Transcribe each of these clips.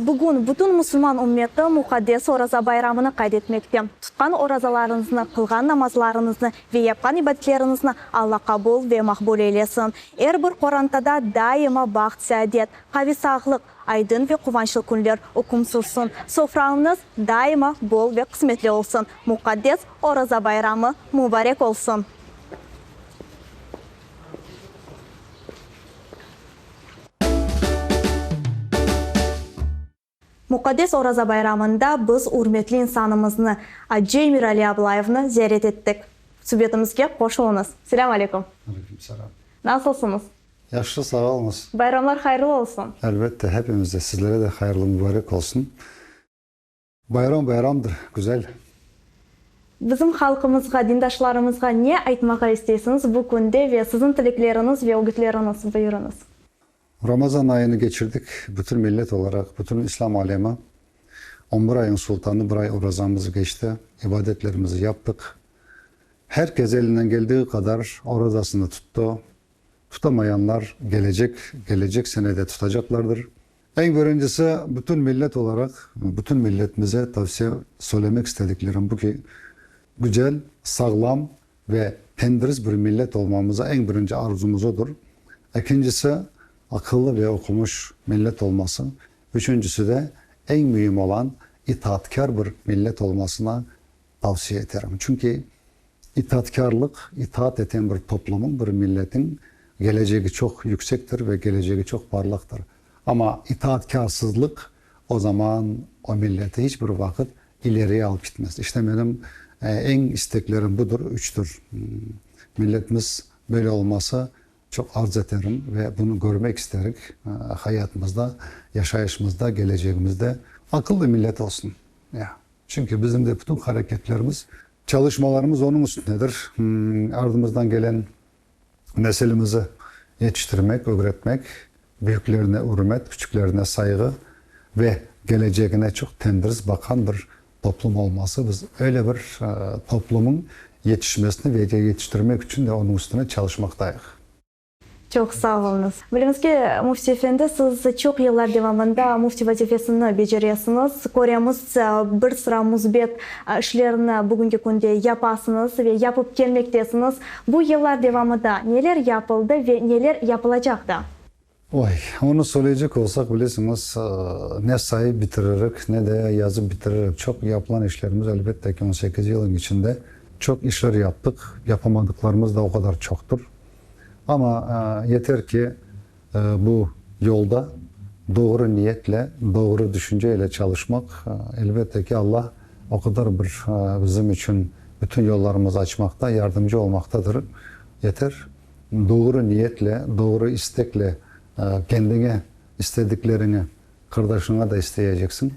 Bugün bütün musulman ümmeti muqaddes Oraza bayramını qayd etmekte. Tutqan orazalarıñıznı, qılğan namazlarıñıznı ve yapqan ibadetleriñizni Alla qabul ve maqbul eylesin. Er bir qorantada daima baht-saadet, qaviy sağlıq, aydın ve quvançlı künler üküm sürsün. Sofrañız daima bol ve qısmetli olsun. Muqaddes Oraza bayramı mubarek olsun! Muqaddes Oraza bayramında biz ürmetli insanımıznı, Acı Emirali Ablayevni ziyaret ettik. Subetimizge qoşulıñız. Selâm aleyküm. Aleyküm selâm. Nasılsıñız? Yahşı, sağ oluñız. Bayramlar hayırlı olsun. Elbette, hepimizde, sizlere de hayırlı mübarek olsun. Bayram bayramdır, güzel. Bizim halqımızğa, dindaşlarımızğa ne aytmağa isteysiñiz bu künde ve siziñ tilekleriñiz ve ögütleriñiz, buyurıñız. Ramazan ayını keçirdik, bütün millet olaraq, bütün İslâm alemi. On bir ayıñ sultanı bir ay orazamız keçti, ibadetlerimizi yaptıq. Her kes elinden keldiği qadar orazasını tuttı. Tutamayanlar gelecek, gelecek sene de tutacaqlardır. Eñ birincisi, bütün millet olaraq, bütün milletimize tavsiye söylemek istediklerim bu ki, güzel, sağlam ve tendürist bir millet olmamıza eñ birinci arzumız odur. Ekincisi, aqıllı ve oqumış millet olması. Üçüncisi de, eñ müim olan, itaatkâr bir millet olmasına tavsiye eterim. Çünki itaatkârlıq, itaat eten bir toplumıñ, bir milletiñ gelecegi çoq yüksektir ve gelecegi çoq parlaqtır. Amma itaatkârsızlıq o zaman o milleti hiç bir vaqıt ileriye alıp gitmez. İşte menim eñ isteklerim budır, üçtür. Milletimiz böyle olması çoq arz eterim ve bunı körmek isterik hayatımızda, yaşayışımızda, gelecegimizde. Aqıllı millet olsun. Ya. Çünki bizim de bütün hareketlerimiz, çalışmalarımız onıñ üstündedir. Ardımızdan gelen nesilimizi yetiştirmek, ögretmek, büyüklerine ürmet, küçüklerine sayğı ve gelecegine çoq tendürist baqan bir toplum olması. Biz öyle bir toplumıñ yetişmesini ve yetiştirmek içün de onıñ üstüne çalışmaqtayıq. Çoq sağ oluñız. Bilemiz ki, Müfti efendi, siz çoq yıllar devamında müfti vazifesini beceresiñiz. Köremiz, bir sıra müsbet işlerni bugünki künde yapasıñız ve yapıp kelmektesiñiz. Bu yıllar devamında neler yapıldı ve neler yapılacaq da? Oy, onı söyleycek olsaq, bilesiñiz, ne sayıp bitiririk, ne de yazıp bitiririk. Çoq yapılan işlerimiz, elbette ki, 18 yılın içinde çoq işler yaptıq, yapamadıqlarımız da o qadar çoqtur. Amma yeter ki, bu yolda doğru niyetle, doğru düşünce ile çalışmaq, elbette ki, Alla o qadar bir bizim içün bütün yollarımızı açmaqta, yardımcı olmaqtadır. Yeter doğru niyetle, doğru istekle kendiñe istedikleriñi qardaşıña da isteyeceksiñ,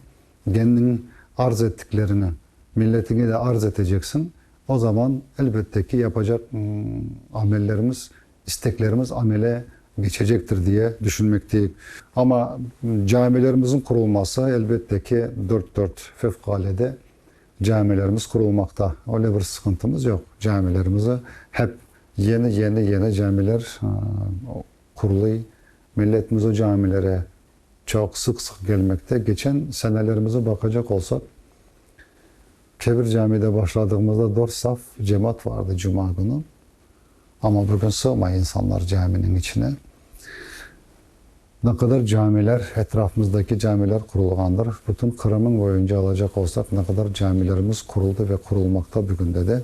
kendiñ arz ettikleriñi milletiñe de arz eteceksiñ, O zaman, elbette ki, yapacaq amellerimiz, isteklerimiz amele geçecektir diye düşünmekteyik. Amma camilerimizin qurulması, elbette ki, dört-dört fevqalede camilerimiz qurulmaqta. Öyle bir sıqıntımız yoq. Camilerimizi hep yeni, yeni, yeni camiler qurulıy. Milletimiz o camilere çoq sıq-sıq gelmekte. Geçen senelerimize baqacaq olsaq, Kebir camide başladığımızda dört saf cemaat vardı cuma künü. Amma bugün sığmay insanlar caminiñ içine. Ne qadar camiler, etrafımızdaki camiler qurulğandır. Bütün Qırımıñ boyunca alacaq olsaq, ne qadar camilerimiz quruldı ve qurulmaqta bugünde de.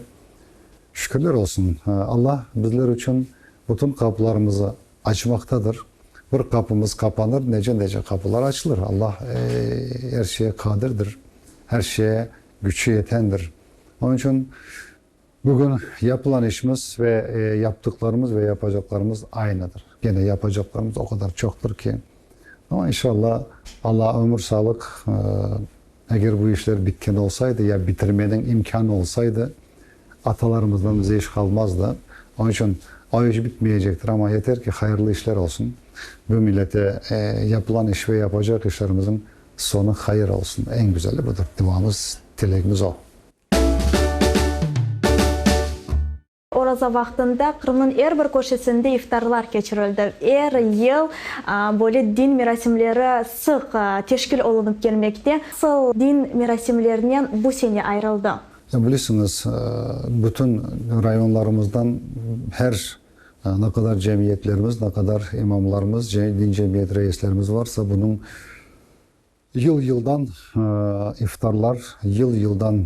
Şükürler olsun, Alla bizler içün bütün qapılarımızı açmaqtadır. Bir qapımız qapanır, nece-nece qapılar açılır. Allah er şeye qadirdir, her şeye güçü yetendir. Onıñ içün bugün yapılan işimiz ve yaptıqlarımız ve yapacaqlarımız aynıdır. Gene yapacaqlarımız o qadar çoqtır ki, amma inşallah Allah ömür, sağlıq, eger bu işler bitken olsaydı ya bitirmeniñ imkânı olsaydı, Atalarımızdan bize iş qalmazdı. Onıñ içün o iş bitmeyecektir, amma yeter ki, hayırlı işler olsun. Bu millete yapılan iş ve yapacaq işlerimizniñ soñu hayır olsun. Eñ güzeli budır. Duamız, tilegimiz o. Oraza. oraza vaqtında Qırımnıñ er bir köşesinde iftarlar keçirildi. Er yıl böyle din merasimleri sıq teşkil olunıp kelmekte. Nasıl din merasimlerinen bu sene ayrıldı? Bilesiñiz, bütün rayonlarımızdan her ne qadar cemiyetlerimiz, ne qadar imamlarımız, din cemiyet reislerimiz varsa, bunıñ yıl-yıldan iftarlar, yıl-yıldan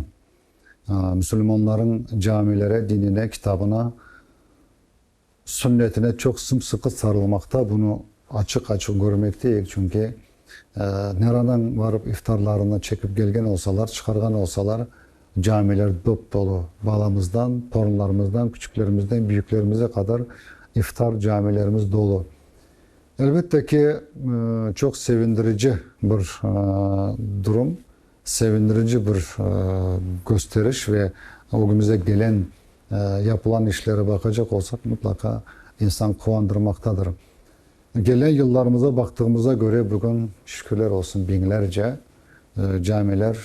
musulmanlarıñ camilere, dinine, kitabına, Sünnetine çoq sım-sıqı sarılmaqta, bunı açıq-açıq körmekteyik, çünki neradan barıp iftarlarını çekip kelgen olsalar, çıqarğan olsalar, camiler dop-dolu, balamızdan, torunlarımızdan, küçüklerimizden büyüklerimize qadar iftar camilerimiz dolu. Elbette ki, çoq sevindirici bir durum, sevindirici bir kösteriş ve ögümizde gelen Yapılan işlere baqacaq olsaq, mıtlaqa insan quvandırmaqtadır. Gelen yıllarımıza baqtığımıza köre, bugün, şükürler olsun, biñlerce camiler,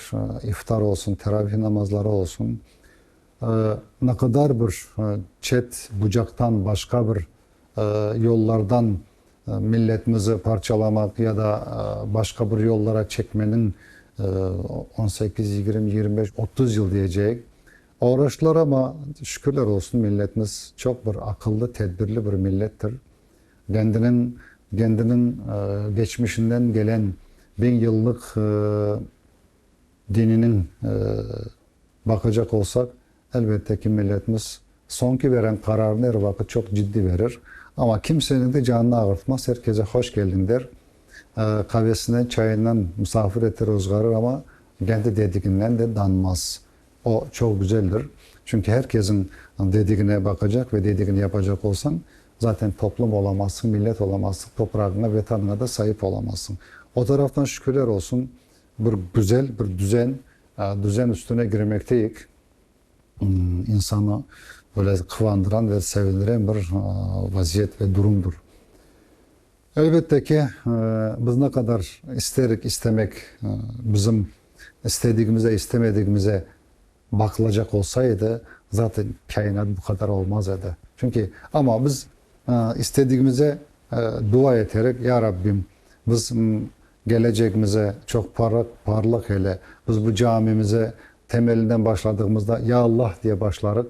iftar olsun, teravih namazları olsun, ne qadar bir çet bucaqtan, başqa bir yollardan milletimizi parçalamaq ya da başqa bir yollara çekmeniñ on sekiz, yigirmi, 25, 30 yıl diyeceyik, Oğraştılar amma, şükürler olsun, milletimiz çoq bir aqıllı, tedbirli bir millettir. Kendiniñ, kendiniñ keçmişinden gelen biñ yıllıq dininiñ baqacaq olsaq, elbette ki, milletimiz soñki veren qararını er vaqıt çoq ciddi verir. Amma kimseniñ de canını ağırtmaz, er kese hoş keldiñ der, qavesinden, çayından musafir eter, ozğarır, amma kendi dediginden de danmaz. O çoq güzeldir. Çünki her kesiñ dedigine baqacaq ve dedigini yapacaq olsañ, zaten toplum olamazsıñ, millet olamazsıñ, toprağıña, vetanıña da saip olamazsıñ. O taraftan şükürler olsun, bir güzel bir düzen, düzen üstüne kirmekteyik. İnsanı böyle quvandıran ve sevindiren bir vaziyet ve durumdır. Elbette ki, biz ne qadar isterik istemek, bizim istedigimize, istemedigimize baqılacaq olsa edi, zaten kâinat bu qadar olmaz edi. Çünki, amma biz istedigimize dua eterek, Ya Rabbim, biz gelecegimize çoq parıq, parlaq eyle, biz bu camimize temelinden başladığımızda, Ya Allah diye başlarıq,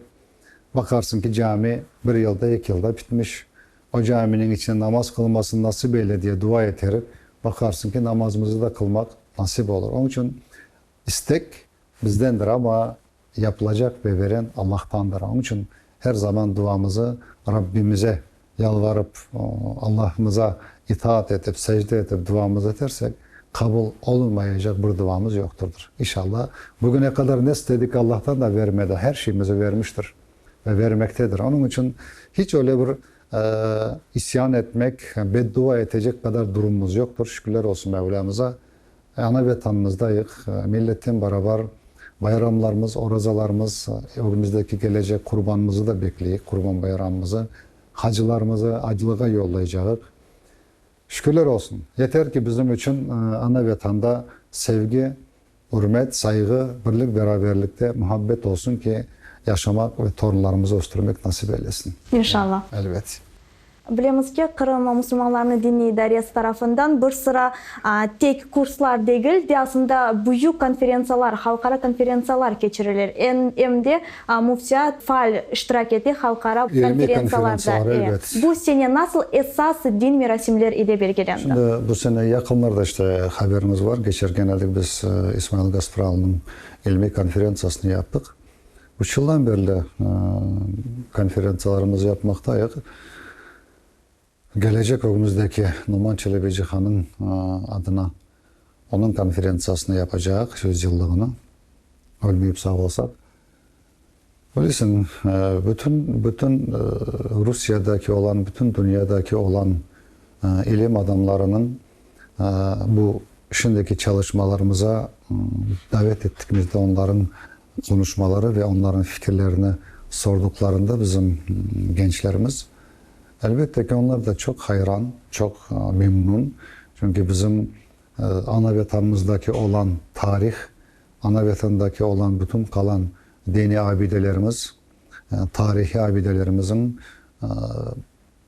baqarsıñ ki, cami bir yılda, eki yılda bitmiş. O caminiñ içinde namaz qılmasını nasip eyle diye dua eterik, baqarsıñ ki, namazımızı da qılmaq nasip olur. Onıñ içün istek bizdendir, amma yapılacaq ve veren Allahtandır. Onıñ içün her zaman duamızı Rabbimize yalvarıp, Allahımıza itaat etip, secde etip duamızı etersek, qabul olunmayacaq bir duamız yoqtırdır. İnşallah, bugüne qadar ne istedik Allahtan da vermedi, her şeyimizi vermiştir. Ve vermektedir. Onıñ içün hiç öyle bir isyan etmek, beddua etecek qadar durumımız yoqtır. Şükürler olsun Mevlâmıza. Ana Vetanımızdayıq, milletten barabar bayramlarımız, orazalarımız, ögümizdeki kelecek qurbanımızı da bekleyik, Qurban bayramımızı, hacılarımızı acılığa yollaycağıq. Şükürler olsun. Yeter ki, bizim içün ana Vetanda sevgi, Ürmet, sayğı, birlik-beraberlikte muhabbet olsun ki, yaşamaq ve torunlarımızı östürmek nasip eylesin. İnşallah. Elbet. Bilemiz ki, Qırım musulmanlarınıñ diniy idaresi tarafından bir sıra tek kurslar degil de, aslında büyük konferentsiyalar, halqara konferentsiyalar keçirilir. Em de müftiyat faal iştirak ete halqara İlmiy konferentsiyalarda. konferentsiyalar, elbet. Bu sene nasıl esas din merasimler ile belgilendi? Şimdi bu sene yaqınlarda işte haberimiz bar, keçergen edik biz İsmail Gaspralınıñ ilmiy konferentsiyasını yaptıq. Üç yıldan berli konferentsiyalarımızı yapmaqtayıq. Gelecek ögümizdeki Noman Çelebicihanıñ adına onıñ konferentsiyasını yapacaq, yüzyıllığını, ölmeyip sağ olsaq. Bilesiñ, bütün, bütün Rusiyadaki olan, bütün dünyadaki olan ilim adamlarınıñ bu şimdiki çalışmalarımıza davet ettikimizde onlarıñ qonuşmaları ve onlarıñ fikirlerini sorduqlarında bizim gençlerimiz, elbette ki, onlar da çoq hayran, çoq memnun, çünki bizim ana Vetanımızdaki olan tarih, Ana Vatandaki olan bütün qalan diniy abidelerimiz. tarihiy abidelerimizin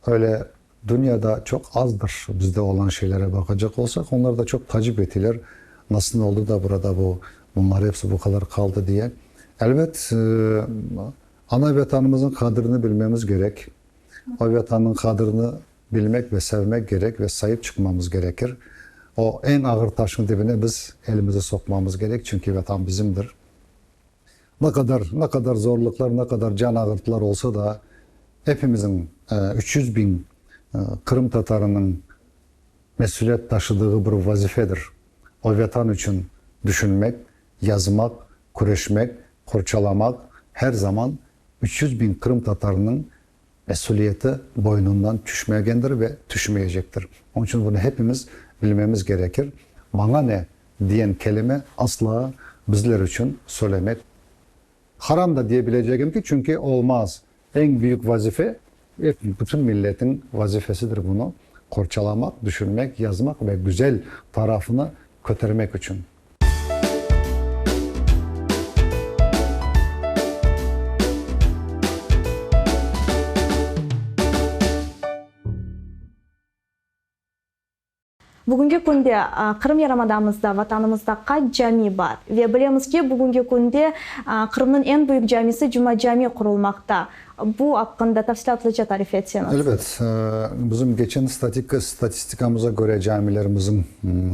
öyle dünyada çoq azdır bizde olan şeylere baqacaq olsaq, onlar da çoq tacip eteler, nasıl oldı da burada bu, bunlar episi bu qadar qaldı diye. Elbet, ana Vetanımızın qadrini bilmemiz gerek. O Vetannıñ qadrini bilmek ve sevmek gerek ve saip çıqmamız gerekir. O eñ ağır taşnıñ dibine biz elimizi soqmamız gerek, çünki Vetan bizimdir. Ne qadar, ne qadar zorluqlar, ne qadar can ağırtılar olsa da, epimizniñ, 300 biñ qırım tatarınıñ mesüliyet taşıdığı bir vazifedir, o Vetan içün düşünmek, yazmaq, küreşmek, qorçalamaq her zaman 300 biñ qırım tatarınıñ mesüliyeti boynundan tüşmegendir ve tüşmeyecektir. Onıñ içün bunı hepimiz bilmemiz gerekir. Maña ne? diyen kelime asla bizler içün söylemek haram da diye bilecegim ki, çünki olmaz. Eñ büyük vazife, bütün milletin vazifesidir bunı qorçalamaq, düşünmek, yazmaq ve güzel tarafını kötermek içün. Bugünki künde Qırım yarımadamızda, Vatanımızda qaç cami bar? Ve bilemiz ki, bugünki künde Qırımnıñ eñ büyük camisi Cuma Cami qurulmaqta. Bu aqqında tafsilâtlıca tarif etseñiz. Elbet. Bizim keçen statistikamıza köre camilerimizin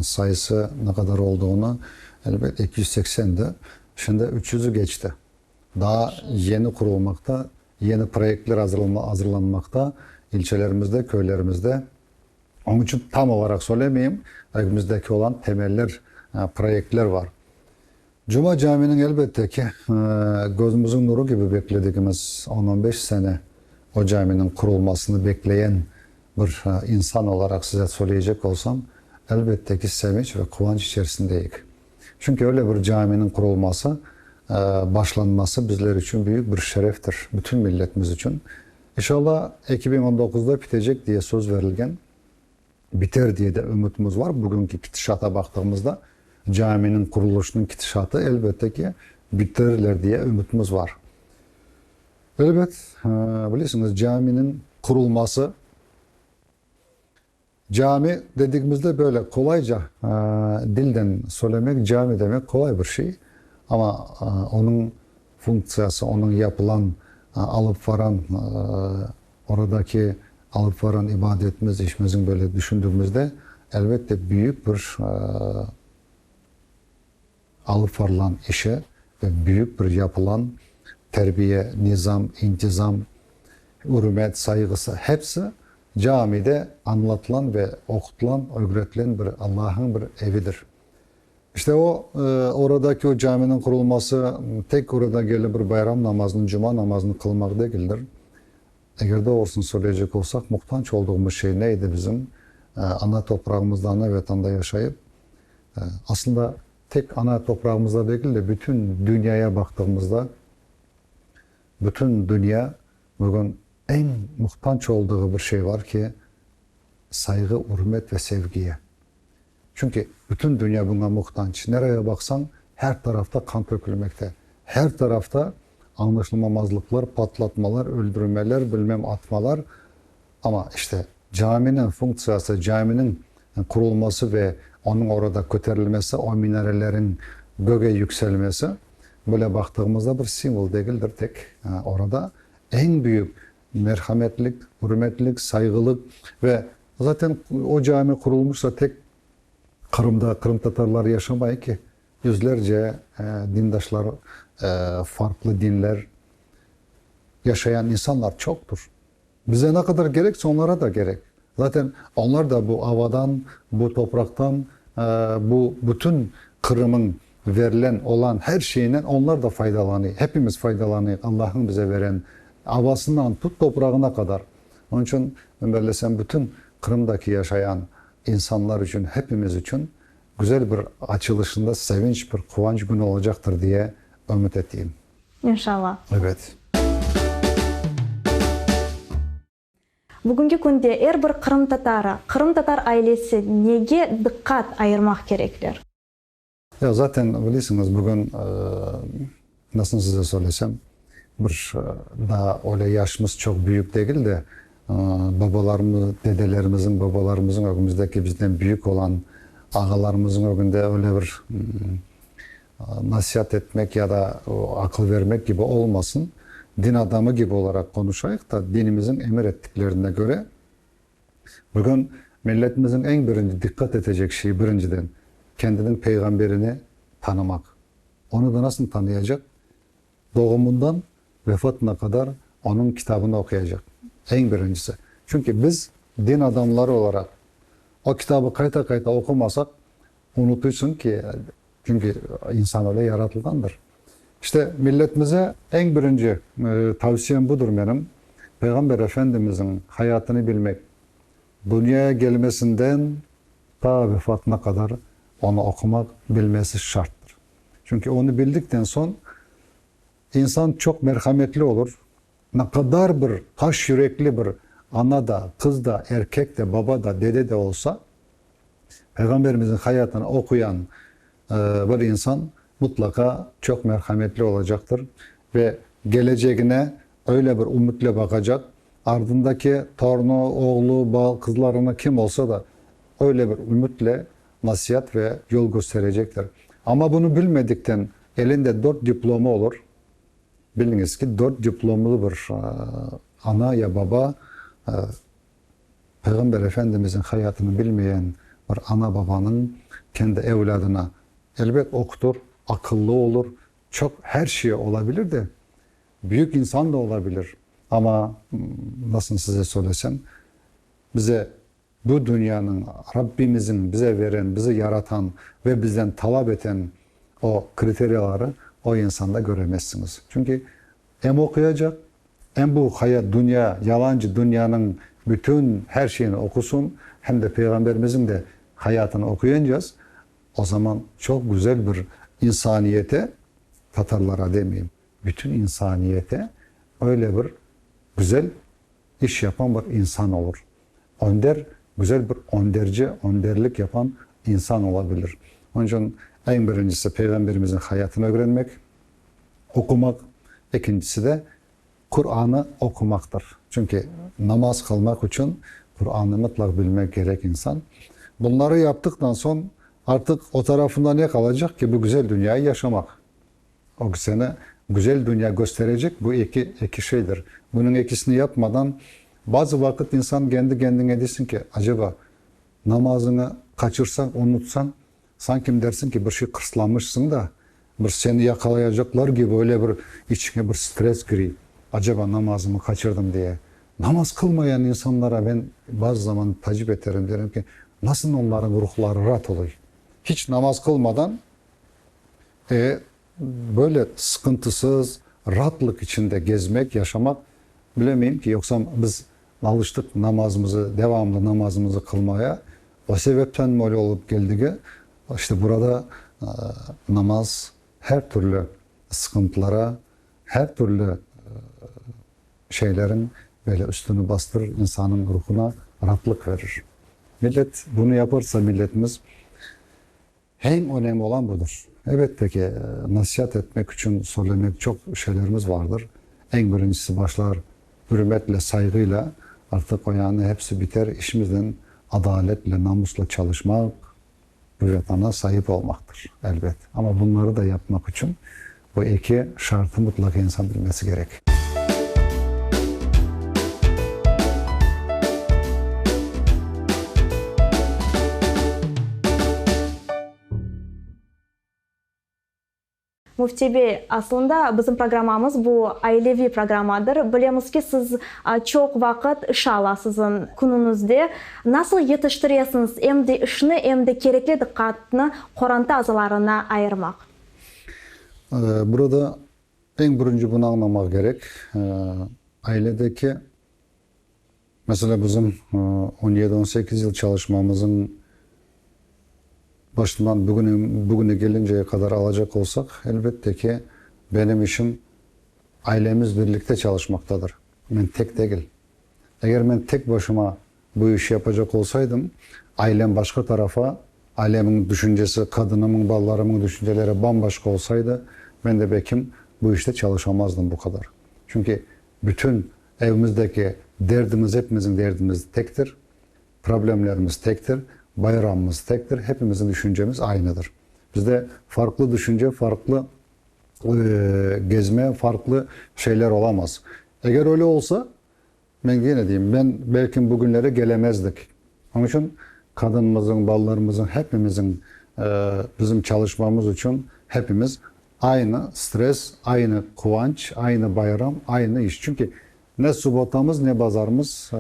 sayısı ne qadar olduğını, elbet, 280-di. Şimdi 300-ü keçti. Daa yeni qurulmaqta, yeni proyektler azırlanmaqta ilçelerimizde, köylerimizde. Onıñ içün tam olaraq söylemeyim, ögümizdeki olan temeller, proyektler var. Cuma caminiñ elbette ki, közümüzniñ nuru kibi bekledigimiz on-on beş sene o caminiñ qurulmasını bekleyen bir insan olaraq size söyleycek olsam, elbette ki, sevinç ve quvanç içerisindeyik. Çünki öyle bir caminiñ qurulması, başlanması bizler içün büyük bir şereftir, bütün milletimiz içün. İnşallah, 2019da bitecek diye söz verilgen, biter diye de ümütimiz var. Bugünki kitişata baqtığımızda, caminiñ qurulışınıñ kitişatı, elbette ki, bitirirler diye ümütimiz var. Elbet, bilesiñiz, caminiñ qurulması, cami dedigimizde böyle qolayca dilden söylemek, cami demek qolay bir şey, amma onıñ funktsiyası, onıñ yapılan, alıp varan, oradaki alıp varan ibadetimiz, işimizin böyle düşündüğümüzde, elbette, büyük bir alıp varılan işi ve büyük bir yapılan terbiye, nizam, intizam, ürmet, sayğısı, hepsi camide añlatılan ve oqutılan, ögretilen bir Allahnıñ bir evidir. İşte o, oradaki o caminiñ qurulması tek orada kelip bir bayram namazını, cuma namazını qılmaq degildir. Eger doğrusını söyleycek olsaq, muhtac olduğumuz şey ne edi bizim? Ana toprağımızda, ana Vatanda yaşayıp, aslında tek ana toprağımızda degil de, bütün dünyaya baqtığımızda, bütün dünya bugün eñ muhtac olduğı bir şey var ki, sayğı, ürmet ve sevgiye. Çünki bütün dünya buña muhtac. Nereye baqsañ, her tarafta qan tökülmekte. Her tarafta añlaşılmamazlıqlar, patlatmalar, öldürmeler, bilmem atmalar. Amma işte caminiñ funktsiyası, caminiñ qurulması ve onıñ orada köterilmesi, o minarelerin göge yükselmesi, böyle baqtığımızda bir simvol degildir tek. Orada eñ büyük merhametlik, ürmetlik, sayğılıq ve Zaten o cami qurulmışsa tek Qırımda qırımtatarlar yaşamay ki, yüzlerce dindaşlar, farqlı dinler yaşayan insanlar çoqtur. Bize ne qadar gerekse onlara da gerek. Zaten onlar da bu avadan, bu topraqtan, bu bütün Qırımıñ verilen olan her şeyinden onlar da faydalanıy. Hepimiz faydalanıyıq Allahnıñ bize veren avasından tut toprağına qadar. Onıñ içün, men bellesem, bütün Qırımdaki yaşayan insanlar içün, hepimiz içün güzel bir açılışında sevinç, bir quvanç künü olacaqtır diye ümüt eteyim. İnşallah. Evet. Bugünki künde er bir qırımtatarı, qırımtatar ailesi nege diqqat ayırmaq kerekler? Ya zaten bilesiñiz, bugün, nasıl size söylesem, Bir daa öyle yaşımız çoq büyük degil de, babalarımız, dedelerimizniñ, babalarımızıñ ögümüzdeki bizden büyük olan ağalarımızıñ ögünde öyle bir nasiat etmek ya da aqıl vermek kibi olmasın, din adamı kibi olaraq qonuşayıq da, dinimizniñ emir ettiklerine köre, Bugün milletimizniñ eñ birinci diqqat etecek şeyi, birinciden, kendiniñ peyğamberini tanımaq. Onı da nasıl tanıyacaq? Doğumundan vefatına qadar onıñ kitabını oquyacaq. Eñ birincisi. Çünki biz, din adamları olaraq, o kitabı qayta-qayta oqumasaq, unutuysıñ ki, çünki insan öyle yaratılğandır. İşte, milletimize eñ birinci tavsiyem budır menim, Peyğamber Efendimizniñ hayatını bilmek, dünyaya kelmesinden ta vefatına qadar onı oqumaq, bilmesi şarttır. Çünki onı bildikten soñ insan çoq merhametli olur, ne qadar bir taş yürekli bir ana da, qız da, erkek de, baba da, dede de olsa, Peyğamberimizniñ hayatını oquyan bir insan mutlaqa çoq merhametli olacaqtır ve kelecegine öyle bir ümütle baqacaq, ardındaki tornu, oğlu, qızlarını kim olsa da öyle bir ümütle nasiat ve yol kösterecektir. Amma bunı bilmedikten elinde dört diplomı olur. Biliñiz ki, dört diplomlı bir ana ya baba Peyğamber Efendimizniñ hayatını bilmeyen bir ana-babanıñ kendi evlâdına elbet oqutur, aqıllı olur, çoq her şey olabilir de, büyük insan da olabilir. Amma, nasıl size söylesem, bize Bu dünyanıñ, Rabbimizin bize veren, bizi yaratan ve bizden talap eten o kriteriyaları o insanda köremezsiñiz. Çünki em oquyacaq, em bu hayat, dünya, yalancı dünyanıñ bütün her şeyini oqusın, hem de Peyğamberimizin de hayatını oquyıncaz, o zaman çoq güzel bir insaniyete, tatarlara demeyim, bütün insaniyete öyle bir güzel İş yapan bir insan olur. Önder, güzel bir önderci, önderlik yapan insan ola bilir. Onıñ içün eñ birincisi Peyğamberimizniñ hayatını ögrenmek, oqumaq, ekincisi de Quranı oqumaqtır. Çünki namaz qılmaq içün Quranı mıtlaq bilmek kerek insan. Bunları yaptıqtan soñ artıq o tarafında ne qalacaq ki, bu güzel dünyayı yaşamaq. O seni güzel dünya kösterecek, bu eki, eki şeydir. Bunıñ ekisini yapmadan, bazı vaqıt insan kendi kendine deysiñ ki, aceba, namazıñı qaçırsañ, unutsañ, sanki dersiñ ki, bir şey qırslamışsıñ da, bir seni yaqalayacaqlar kibi öyle bir içiñe bir stres kiriy, aceba, namazımı qaçırdım diye. Namaz qılmayan insanlara men bazı zaman tacip eterim, derim ki, nasıl onlarıñ ruhları raat oluy? Hiç namaz qılmadan, E, böyle sıqıntısız, ratlıq içinde gezmek, yaşamaq, bilemeyim ki, yoqsa biz alıştıq namazımızı, devamlı namazımızı qılmaya, o sebepten mi öyle olıp keldigi? İşte burada namaz her türlü sıqıntılara, her türlü şeyleriñ böyle üstüni bastırır, insanıñ ruhuna ratlıq verir. Millet bunı yaparsa, milletimiz Eñ önemli olan budır. Elbette ki, nasiat etmek içün söylemek çoq şeylerimiz vardır. Eñ birincisi başlar ürmetle, sayğıyla, artıq o yanı hepsi biter, işimiznen adaletle, namusla çalışmaq, bu Vatana saip olmaqtır, elbet. Amma bunları da yapmaq içün bu eki şartı mutlaq insan bilmesi kerek. Müfti bey, aslında bizim programmamız bu aileviy programmadır. Bilemiz ki, siz çoq vaqıt iş alasızın künüñizde. Nasıl yetiştiresiñiz em de işni, em de kerekli diqqatnı qoranta azalarına ayırmaq? Burada eñ birinci bunı añlamaq kerek, ailedeki, meselâ, bizim on yedi, on sekiz yıl çalışmamızıñ başından bugüne, bugüne kelinceye qadar alacaq olsaq, elbette ki, benim işim ailemiz birlikte çalışmaqtadır, men tek degil. Eger men tek başıma bu işi yapacaq olsaydım, ailem başqa tarafa, ailemniñ düşüncesi, qadınımıñ, balalarımıñ düşünceleri bam-başqa olsaydı, men de belkim bu işte çalışamazdım bu qadar. Çünki bütün evimizdeki derdimiz, hepimizin derdimiz tektir, problemlerimiz tektir, bayramımız tektir, hepimizin düşüncemiz aynıdır. Bizde farqlı düşünce, farqlı gezme, farqlı şeyler olamaz. Eger öyle olsa, Men kene deyim, men belkim bugünlere kelemezdik. Onıñ içün qadınımızıñ, balalarımızıñ, hepimizin bizim çalışmamız içün hepimiz aynı stress, aynı quvanç, aynı bayram, aynı iş. Çünki ne subbotamız, ne bazarımız,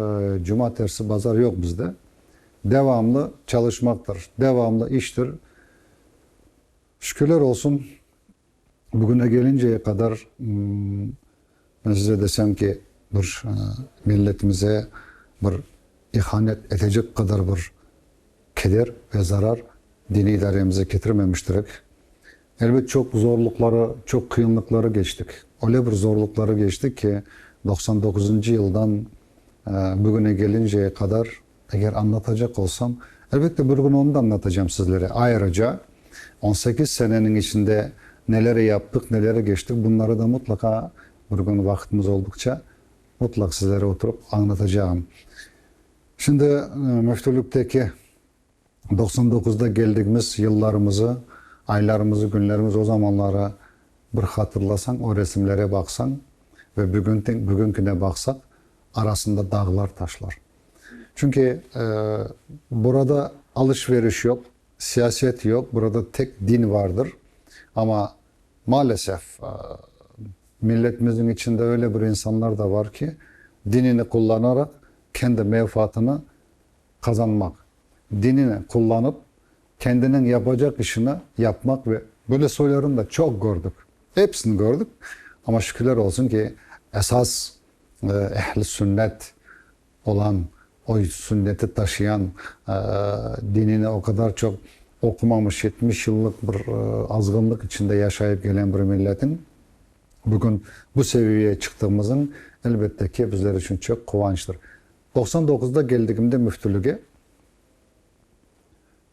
cumatersi bazar yoq bizde. Devamlı çalışmaqtır, devamlı iştir. Şükürler olsun, Bugüne kelinceye qadar, men size desem ki, bir milletimize bir ihanet etecek qadar bir keder ve zarar diniy idaremize ketirmemiştirik. Elbet, çoq zorluqları, çoq qıyınlıqları keçtik. Öyle bir zorluqları keçtik ki, 99-ncı yıldan bugüne kelinceye qadar, Eger añlatacaq olsam, elbette bir kün onı da añlatacam sizlere. Ayrıca, 18 seneniñ içinde neleri yaptıq, neleri keçtik, bunları da mutlaqa bir kün vaqıtımız olduqça mutlaq sizlere oturıp añlatacağım. Şimdi müftülükteki 99-da keldigimiz yıllarımızı, aylarımızı, künlerimizi, o zamanları bir hatırlasañ, o resimlere baqsañ ve bugün bugünkine baqsaq, arasında dağlar, taşlar. Çünki burada alış-veriş yoq, siyaset yoq, burada tek din vardır. Amma, maalesef, milletimizniñ içinde öyle bir insanlar da var ki, dinini qullanaraq kendi menfaatını qazanmaq, dinini qullanıp, kendiniñ yapacaq işini yapmaq ve böyle soylarını da çoq kördik. Episini kördik, amma şükürler olsun ki, esas ehl-i sünnet olan, o sünneti taşıyan, dinini o qadar çoq oqumamış, 70 yıllıq bir azğınlıq içinde yaşayıp gelen bir milletin bugün bu seviyeye çıqtığımızıñ, elbette ki, bizler içün çoq quvançtır. 99-da keldigimde müftülüge,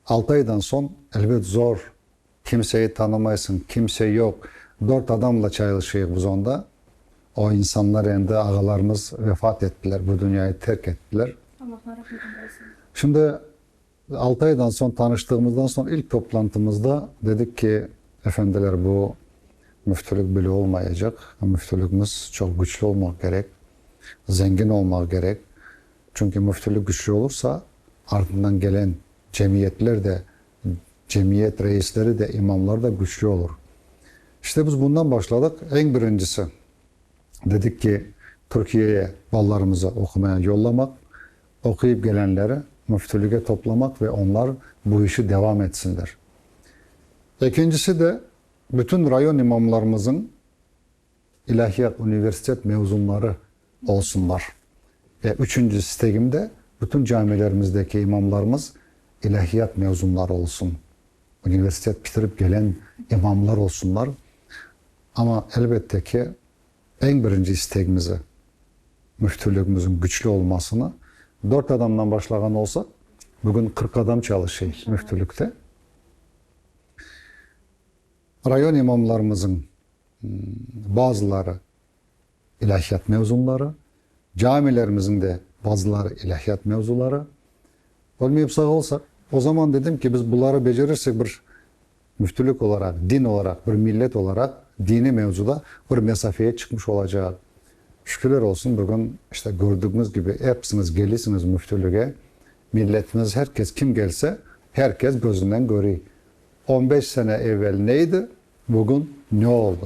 altı aydan soñ, elbet, zor, kimseyi tanımaysıñ, kimse yoq, dört adamla çayılışıyıq biz onda. O insanlar endi ağalarımız vefat ettiler, bu dünyayı terk ettiler. Allah'tan rahmetini olsun. Şimdi 6 aydan soñ tanıştığımızdan soñ ilk toplantımızda dedik ki, efendiler, bu müftülük bile olmayacaq, müftülükimiz çoq güçlü olmaq kerek, zengin olmaq kerek. Çünki müftülük güçlü olursa, artından gelen cemiyetler de, cemiyet reisleri de, imamlar da güçlü olur. İşte biz bundan başladıq. Eñ birincisi, dedik ki, Türkiyeye balalarımızı oqumaya yollamaq, oquyıp gelenleri müftülüge toplamaq ve onlar bu işi devam etsinler. Ekincisi de, bütün rayon imamlarımızıñ ilâhiyat universitet mezunları olsunlar. Ve üçünci istegim de, bütün camilerimizdeki imamlarımız ilâhiyat mezunları olsun, universitet bitirip gelen imamlar olsunlar. Amma, elbette ki, eñ birinci istegimizi, müftülügimizin güçlü olmasını, dört adamdan başlağan olsaq, bugün 40 adam çalışıy müftülükte. Rayon imamlarımızıñ bazıları ilâhiyat mevzunları, camilerimizniñ de bazıları ilâhiyat mevzuları. Ölmeyip sağ olsaq, o zaman dedim ki, biz buları becerirsek bir müftülük olaraq, din olaraq, bir millet olaraq diniy mevzuda bir mesafeye çıqmış olacaq. Şükürler olsun, bugün işte gördügiñiz kibi episiñiz kelisiñiz müftülüge, milletimiz her kes kim kelse, her kes gözünden körüy. 15 sene evel neydi, bugün ne oldı?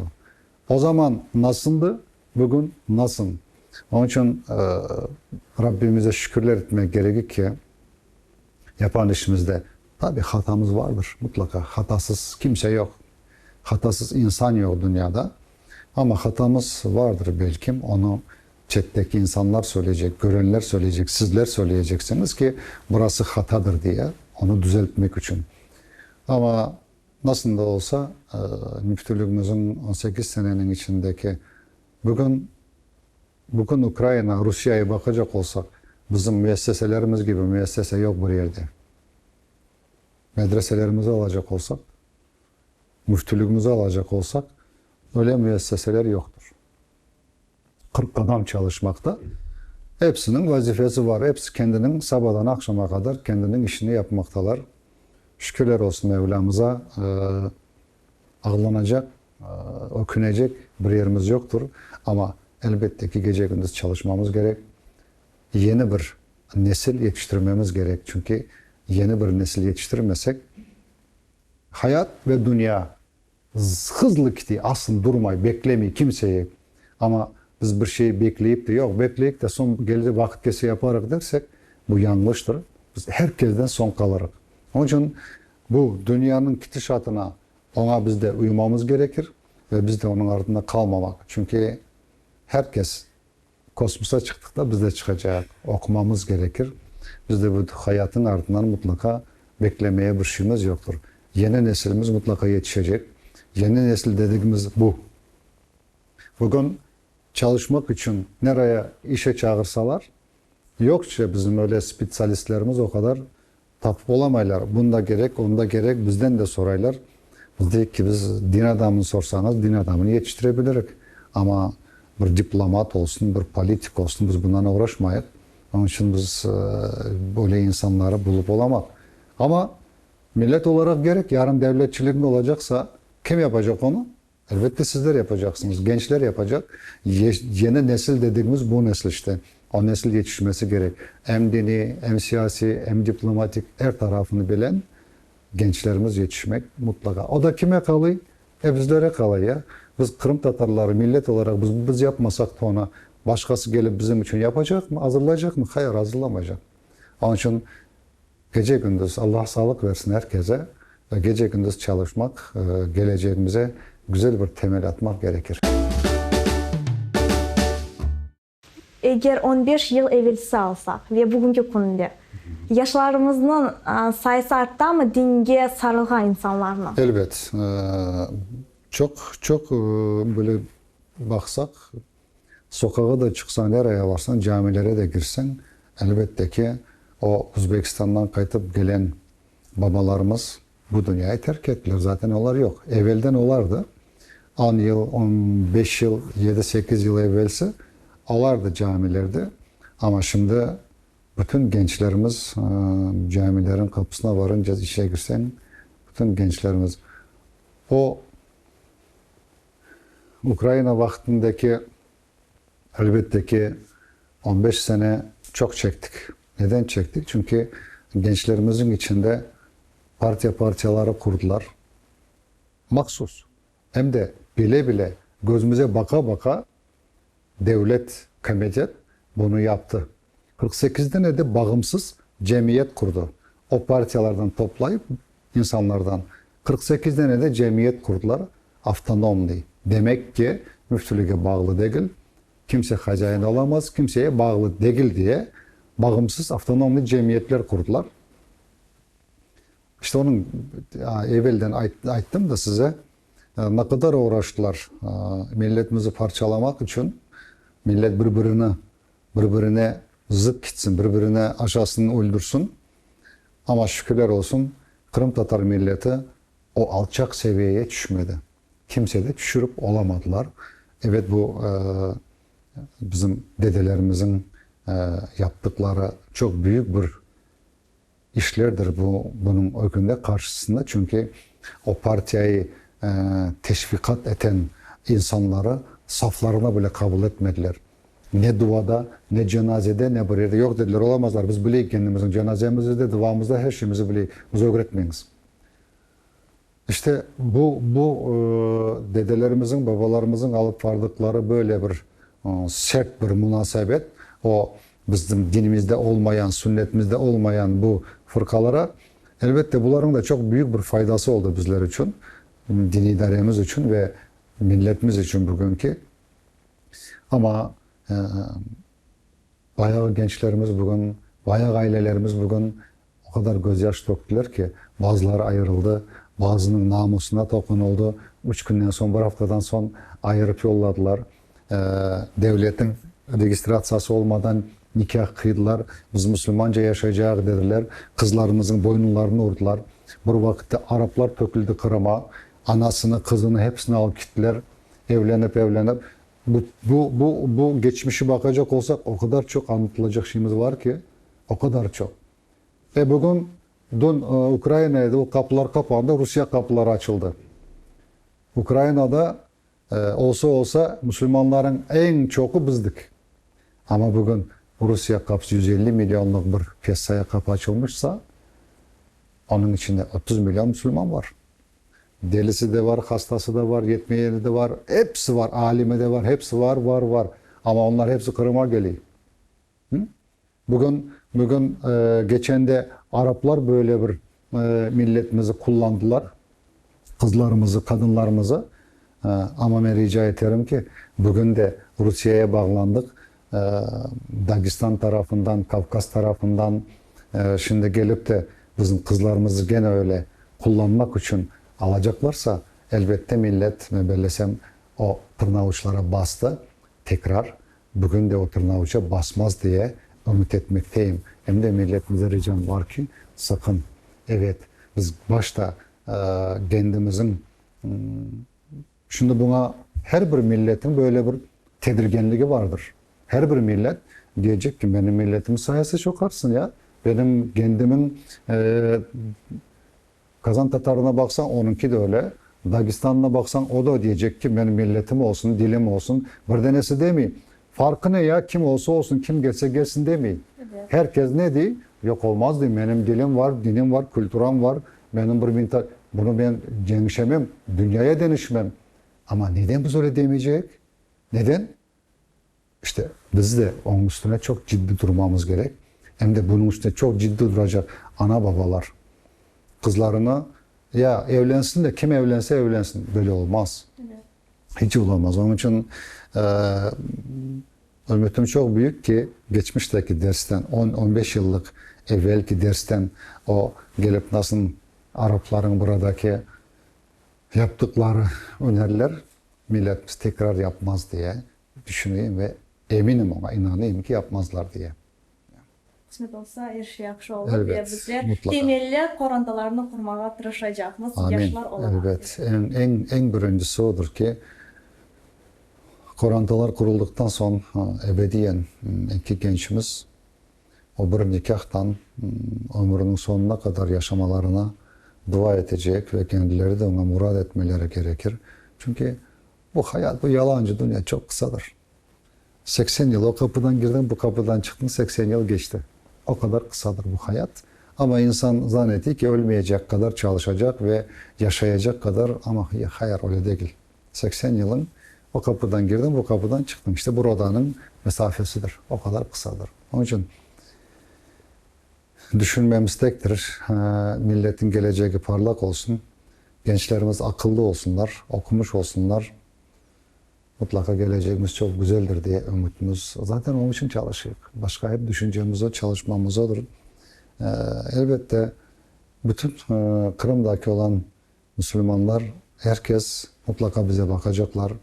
O zaman nasıldı, bugün nasıl? Onıñ içün Rabbimize şükürler etmek kerekik ki, yapan işimizde, tabi, hatamız vardır, mutlaqa, hatasız kimse yoq, hatasız insan yoq dünyada, amma hatamız vardır, belkim, onı çetteki insanlar söyleycek, görenler söyleycek, sizler söyleyeceksiñiz ki, burası hatadır diye, onı düzeltmek içün. Amma Nasıl da olsa, müftülügimizin 18 seneniñ içindeki bugün, bugün Ukraina, Rusiyayı baqacaq olsaq, bizim müesseselerimiz kibi müessese yoq bir yerde. Medreselerimizi alacaq olsaq, müftülügimizi alacaq olsaq, öyle müesseseler yoqtır. 40 adam çalışmaqta. Epsiniñ vazifesi var, epsi kendiniñ sabadan aqşama qadar kendiniñ işini yapmaqtalar. Şükürler olsun Mevlamıza, ağlanacaq, ökünecek bir yerimiz yoqtur. Amma, elbette ki, gece-kündüz çalışmamız kerek. Yeni bir nesil yetiştirmemiz kerek, çünki yeni bir nesil yetiştirmesek, hayat ve dünya hızlı kite, asıl durmay, beklemey kimseyi. Amma biz bir şey bekleyip de, yoq, bekleyik de, soñ keldi vaqıt kelse yaparıq dersek, bu yañlıştır. Biz her kezden soñ qalırıq. Onıñ içün bu dünyanıñ ketişatına, oña biz de uymamız gerekir ve biz de onıñ artında qalmamaq. Çünki her kes Kosmosa çıqtıqta biz de çıqacaq, oqumamız gerekir. Biz de bu hayatın artından mutlaqa beklemeye bir şeyimiz yoqtur. Yeni nesilimiz mutlaqa yetişecek. Yeni nesil dedigimiz bu. Bugün çalışmaq içün nereye işe çağırsalar, yoqça bizim öyle spetsialistlerimiz o qadar Tapıp olamaylar. Bunda kerek, onda kerek, bizden de soraylar. Biz deyik ki, biz din adamını sorsañız, din adamını yetiştire bilirik. Amma bir diplomat olsun, bir politik olsun, biz bundan oğraşmayıq. Onıñ içün biz böyle insanları bulıp olamaq. Amma millet olaraq kerek, yarın devletçiligiñ olacaqsa, kim yapacaq onı? Elbette, sizler yapacaqsıñız, gençler yapacaq. Yeni nesil dedigimiz bu nesil işte. O nesil yetişmesi kerek. Em diniy, em siyasiy, em diplomatik er tarafını bilen gençlerimiz yetişmek mutlaqa. O da kime qalıy? E, bizlere qalay ya. Biz qırımtatarları millet olaraq biz biz yapmasaq da onı başqası kelip bizim içün yapacaqmı, azırlaycaqmı? Hayır, azırlamaycaq. Onıñ içün Gece-kündüz, Allah sağlıq versin er kese, gece-kündüz çalışmaq, kelecegimize güzel bir temel atmaq gerekir. Eger on beş yıl evelsi alsaq ve bugünki künde, yaşlarımıznıñ sayısı arttamı dinge sarılğan insanlarnıñ? Elbet. Çoq, çoq böyle baqsaq, Soqağa da çıqsañ, nereye barsañ, camilere de kirseñ, elbette ki, o Özbekistandan qaytıp gelen babalarımız bu dünyayı terk ettiler, zaten olar yoq. Evelden olardı, on yıl, 15 yıl, yedi-sekiz yıl evelsi olardı camilerde, amma şimdi bütün gençlerimiz camilerin qapısına varınca, içine kirseñ, bütün gençlerimiz o Ukraina vaqtındaki, elbette ki, 15 sene çoq çektik. Neden çektik? Çünki gençlerimizniñ içinde partiya partiyaları qurdılar. Mahsus. Em de bile-bile, közümize baqa-baqa devlet komitet bunı yaptı. 48 dane de bağımsız cemiyet qurdı. O partiyalardan toplayıp, insanlardan 48 dane de cemiyet qurdılar, avtonomnıy. Demek ki, müftülige bağlı degil, kimse hazain olamaz, kimseye bağlı degil diye bağımsız avtonomnıy cemiyetler qurdılar. İşte onıñ evelden ayttım da size, ne qadar oğraştılar milletimizi parçalamaq içün, millet bir-birini bir-birine zıt kitsin, bir-birine aşasın, öldürsin. Amma şükürler olsun, qırımtatar milleti o alçaq seviyeye tüşmedi. Kimse de tüşürip olamadılar. Ebet, bu bizim dedelerimizin yaptıqları çoq büyük bir işlerdir bu, bunıñ ögünde, qarşısında, çünki o partiyayı teşviqat eten insanları saflarına bile qabul etmediler. Ne duada, ne cenazede, ne bir yerde. Yoq, dediler, olamazlar, biz bileyik kendimizniñ cenazemizi de, duamızı da, her şeyimizi bileyik, bizi ögretmeñiz. İşte, bu, bu dedelerimizniñ, babalarımıznıñ alıp vardıqları böyle bir sert bir munasebet, o bizim dinimizde olmayan, sünnetimizde olmayan bu fırqalara, elbette, bularnıñ da çoq büyük bir faydası oldı bizler içün, diniy idaremiz içün ve milletimiz içün bugünki. Amma bayağı gençlerimiz bugün, bayağı ailelerimiz bugün O qadar gözyaş töktüler ki, bazıları ayırıldı, bazınıñ namusına toqunıldı, üç künden soñ, bir aftadan soñ ayırıp yolladılar. Devletniñ registratsiyası olmadan nikâh qıydılar, biz musulmanca yaşaycaq dediler, qızlarımıznıñ boynunlarını urdılar. Bir vaqıtta araplar töküldi Qırıma, anasını, qızını, hepsini alıp kittiler, evlenip-evlenip. Bu, bu, bu, bu geçmişi baqacaq olsaq, o qadar çoq añlatılacaq şeyimiz var ki, o qadar çoq. E bugün, dün Ukraina edi, o qapılar qapandı, Rusiye qapıları açıldı. Ukrainada olsa olsa musulmanlarıñ eñ çoqu bizdik. Amma bugün Rusiye qapısı 150 millionlıq bir piyasaya qapı açılmışsa, onıñ içinde 30 million musulman var. Delisi de var, hastası da var, yetmeyeni de var, episi var, alimi de var, hepsi var, var, var. Amma onlar hepsi Qırımğa geliy. Bugün, bugün keçende araplar böyle bir milletimizi qullandılar, qızlarımızı, qadınlarımızı. Amma men rica eterim ki, bugün de Rusiyeye bağlandıq, Dagestan tarafından, Kavkaz tarafından şimdi kelip de bizim qızlarımızı gene öyle qullanmaq içün alacaqlarsa, elbette millet, men bellesem, o tırnavuçlara bastı, tekrar Bugün de o tırnavuça basmaz diye ümüt etmekteyim. Em de milletimize ricam bar ki, saqın, evet, biz başta kendimizin, şimdi buña her bir milletin böyle bir tedirgenligi vardır. Her bir millet diyecek ki, menim milletim sayısı çoq artsın ya, benim kendimin Qazan tatarına baqsañ, onıñki de öyle. Dagestanına baqsañ, o da diyecek ki, menim milletim olsun, dilim olsun. Bir denesi demey. Farqı ne ya, kim olsa olsun, kim kelse kelsin demey. Her kes ne dey? Yoq, olmaz dey, menim dilim var, dinim var, külturam var, menim bir mental. Bunı men deñişemem, dünyaya deñişmem. Amma neden biz öyle demeycek? Neden? İşte, biz de onıñ üstüne çoq ciddi durmamız kerek. Em de bunıñ üstüne çoq ciddi duracaq ana-babalar. Qızlarını, ya, evlensin de, kim evlense, evlensin. Böyle olmaz. Hiç olamaz. Onıñ içün ümütim çoq büyük ki, geçmişteki dersten, on, 15 yıllıq evvelki dersten o kelip nasıl araplarnıñ buradaki yaptıqları öneriler milletimiz tekrar yapmaz diye tüşüneyim ve eminim oña, inanayım ki, yapmazlar diye. Qısmet olsa, er şey yahşı olur ve bizler temelli qorantalarnı qurmağa tırışacaqmız, yaşlar olaraq. Amin, elbet. Eñ, eñ, eñ birincisi odır ki, qorantalar quruldıqtan soñ ebediyen eki gençimiz o bir nikâhtan ömüriniñ soñuna qadar yaşamalarına dua etecek ve kendileri de oña murad etmeleri kerekir. Çünki bu hayat, bu yalancı dünya çoq qısadır. 80 yıl o qapıdan girdiñ, bu qapıdan çıqtıñ, 80 yıl keçti. O qadar qısadır bu hayat. Amma insan zan ete ki, ölmeyecek qadar çalışacaq ve yaşayacaq qadar, amma hayır, öyle degil. 80 yılıñ o qapıdan girdiñ, bu qapıdan çıqtıñ. İşte bu rodanıñ mesafesidir. O qadar qısadır. Onıñ içün düşünmemiz tektir, milletin kelecegi parlaq olsun, gençlerimiz aqıllı olsunlar, oqumış olsunlar. Mutlaqa kelecegimiz çoq güzeldir diye ümütimiz. Zaten onıñ içün çalışıyıq. Başqa hep düşüncemiz o, çalışmamız odır. Elbette, bütün Qırımdaki olan Musulmanlar, er kes mutlaqa bize baqacaqlar,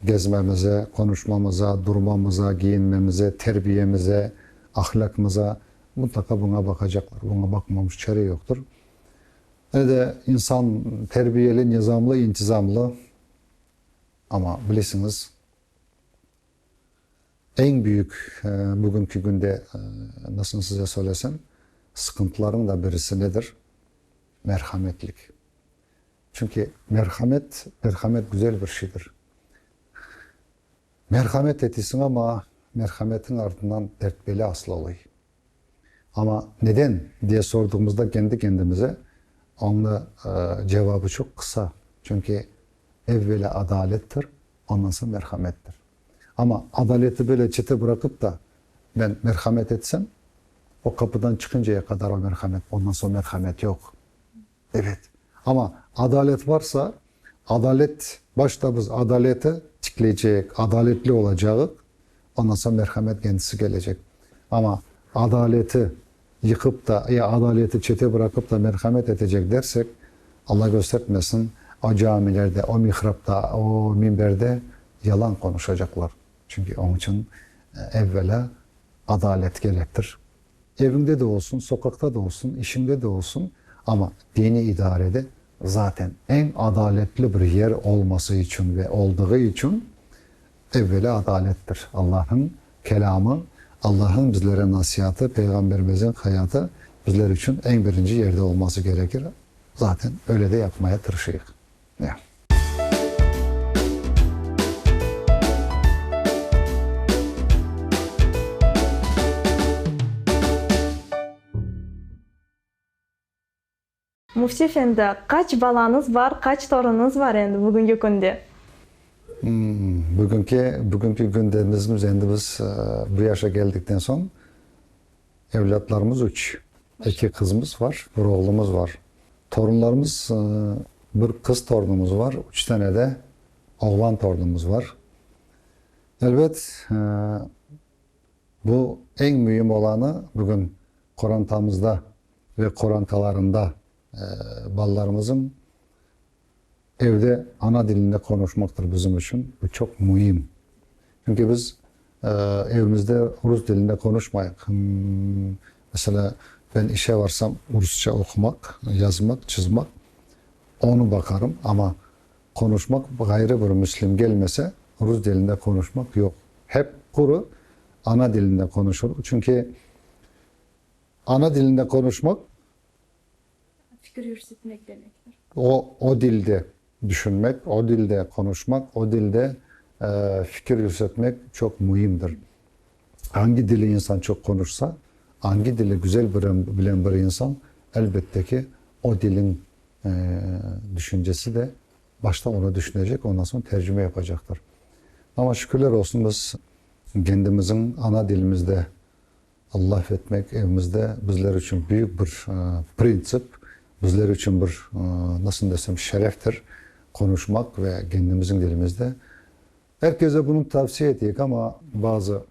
gezmemize, qonuşmamıza, durmamıza, giyinmemize, terbiyemize, ahlâqımıza mutlaqa buña baqacaqlar. Buña baqmamış çare yoqtır. Ene de insan terbiyeli, nizamlı, intizamlı, amma bilesiñiz, eñ büyük bugünki künde, nasıl size söylesem, sıqıntılarnıñ da birisi nedir? Merhametlik. Çünki merhamet, merhamet güzel bir şeydir. Merhamet etesiñ amma, merhametiñ artından dert-belâ asıl oluy. Amma neden diye sorduğımızda kendi kendimize, onıñ cevabı çoq qısa, çünki evvelâ adalettir, ondan soñ merhamettir. Amma adaleti böyle çete bıraqıp da men merhamet etsem, o qapıdan çıqıncaya qadar o merhamet, ondan soñ merhamet yoq. Ebet. Amma adalet varsa, adalet, başta biz adaleti tikleycek, adaletli olacağıq, ondan soñ merhamet kendisi kelecek. Amma adaleti yıqıp da, ya adaleti çete bıraqıp da merhamet etecek dersek, Alla köstertmesin, o camilerde, o mihrapta, o minberde yalan qonuşacaqlar. Çünki onıñ içün evvelâ adalet kerektir. Eviñde de olsun, soqaqta da olsun, işiñde de olsun, amma diniy idarede zaten eñ adaletli bir yer olması içün ve oldığı içün. Evvelâ adalettir. Allahnıñ kelâmı, Allahnıñ bizlere nasiatı, Peyğamberimizniñ hayatı bizler içün eñ birinci yerde olması kerekir. Zaten öyle de yapmaya tırışıyıq. Ya. Müfti efendi, qaç balañız bar, qaç torunıñız bar endi bugünki künde? Bugünki, bugünki kündemizmiz endi biz bu yaşa keldikten soñ evlâtlarımız üç. Eki qızımız var, bir oğlumız var. Torunlarımız, bir qız torunımız var, üç tane de oğlan torunımız var. Elbet, bu eñ müim olanı bugün qorantamızda ve qorantalarında balalarımızın evde ana dilinde qonuşmaqtır bizim içün. Bu çoq müim. Çünki biz evimizde rus dilinde qonuşmayıq. Meselâ, ben işe varsam, rusça oqumaq, yazmaq, çızmaq, onı baqarım, amma qonuşmaq, ğayrı bir müslim kelmese, rus dilinde qonuşmaq yoq. Hep quru ana dilinde qonuşırıq. Çünki Ana dilinde qonuşmaq. Fikir yürsetmek demektir. O, o dilde düşünmek, o dilde qonuşmaq, o dilde fikir yürsetmek çoq müimdir. Angi dili insan çoq qonuşsa, angi dili güzel bilen bir insan, elbette ki, o dilin düşüncesi de başta onı düşünecek, ondan soñ tercime yapacaqtır. Amma şükürler olsun, biz kendimizin ana dilimizde Laf etmek evimizde bizler içün büyük bir printsip, bizler içün bir, nasıl desem, şereftir qonuşmaq ve kendimizniñ dilimizde. Er kese bunı tavsiye eteyik, amma bazı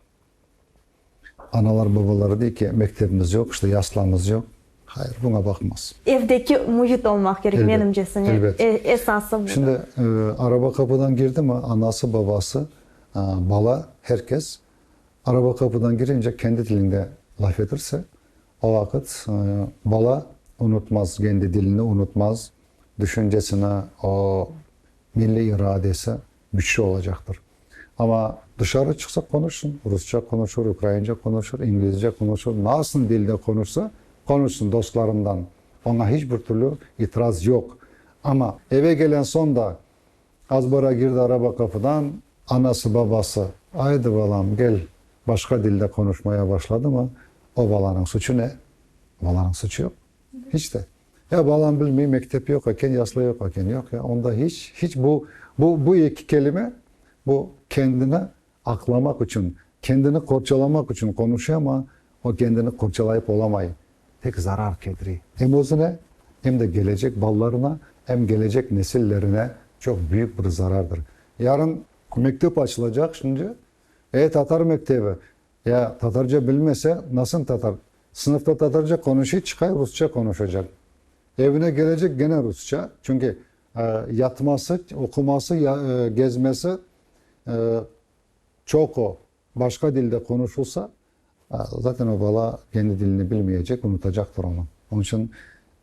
analar, babalar dey ki, mektebimiz yoq, işte yaslamız yoq. Hayır, buña baqmaz. Evdeki müit olmaq kerek, menimcesine. Elbet. Esası budır. Şimdi araba qapıdan girdimi, anası, babası, bala, her kes Araba qapıdan kirince kendi tilinde laf etirse, o vaqıt bala unutmaz, kendi dilini unutmaz, düşüncesini, o milliy iradesi güçlü olacaqtır. Amma dışarı çıqsa qonuşsın, rusça qonuşır, ukraince qonuşır, inglizce qonuşır, nasıl dilde qonuşsa, qonuşsın dostlarından, oña hiç bir türlü itiraz yoq. Amma eve kelen soñ da Azbara girdi araba qapıdan, anası, babası, Aydı, balam, gel, başqa dilde qonuşmaya başladımı, o balanıñ suçu ne? Balanıñ suçu yoq. Hiç de. Ya balam bilmey, mektep yoq eken, yaslı yoq eken. Yoq ya, onda hiç, hiç bu, bu, bu eki kelime, bu kendini aqlamaq içün, kendini qorçalamaq içün qonuşa, amma o kendini qorçalayıp olamay. Tek zarar ketiriy. Em özüne, em de gelecek balalarına, em gelecek nesillerine çoq büyük bir zarardır. Yarın mektep açılacaq şimdi. E, tatar mektebi. Ya tatarca bilmese, nasıl tatar? Sınıfta tatarca qonuşıy, çıqay rusça qonuşacaq. Evine gelecek gene rusça. Çünki yatması, oquması, gezmesi çoqu başqa dilde qonuşulsa, zaten o bala kendi dilini bilmeyecek, unutacaqtır onı. Onıñ içün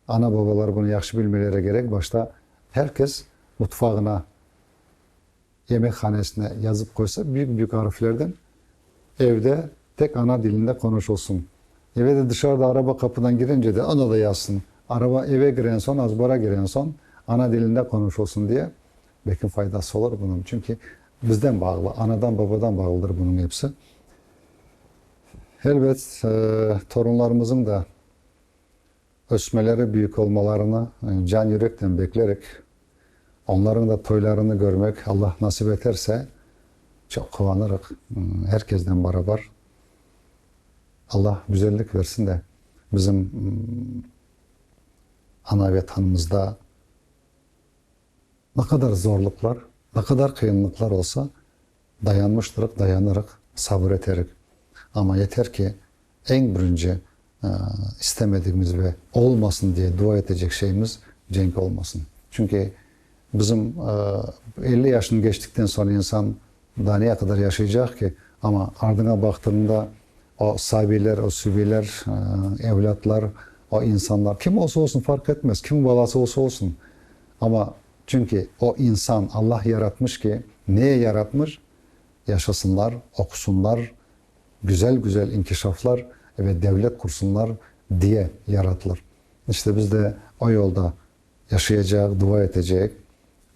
ana-babalar bunı yahşı bilmeleri kerek, başta her kes mutfağına, yemekhanesine yazıp qoysa, büyük-büyük arflerden, evde tek ana dilinde qonuşulsun. Eve de dışarıda araba qapıdan kirince de onı da yazsın. Araba eve kiren soñ, azbara kiren soñ ana dilinde qonuşulsun diye, belki faydası olur bunıñ. Çünki bizden bağlı, anadan, babadan bağlıdır bunıñ episi. Elbet, torunlarımızıñ da ösmeleri, büyük olmalarını can-yürekten beklerik. Onlarıñ da toylarını körmek, Allah nasip eterse, çoq quvanırıq, er kesnen barabar. Allah güzellik versin de, bizim ana Vetanımızda ne qadar zorluqlar, ne qadar qıyınlıqlar olsa, dayanmıştırıq, dayanırıq, sabır eterik. Amma yeter ki, eñ birinci istemedigimiz ve olmasın diye dua etecek şeyimiz cenk olmasın. Çünki bizim 50 yaşını keçtikten soñ insan daa ne qadar yaşaycaq ki, amma ardıña baqtığıñda o sabiyler, o sübiyler, evlâtlar, o insanlar, kim olsa olsun farq etmez, kimin balası olsa olsun, amma çünki o insan Allah yaratmış ki, neye yaratmış? yaşasınlar, oqusınlar, güzel-güzel inkişaflar ve devlet qursunlar diye yaratılır. İşte biz de o yolda yaşayacaq, dua etecek,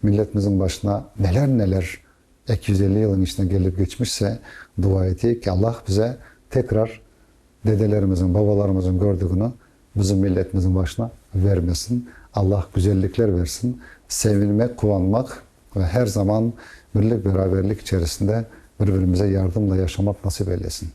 milletimizniñ başına neler-neler 250 yılın içinde kelip keçmişse, dua eteyik ki, Allah bize tekrar dedelerimizniñ, babalarımızın kördügini bizim milletimizniñ başına vermesin. Allah güzellikler versin, sevinmek, quvanmaq ve her zaman birlik-beraberlik içerisinde bir-birimize yardımla yaşamaq nasip eylesin.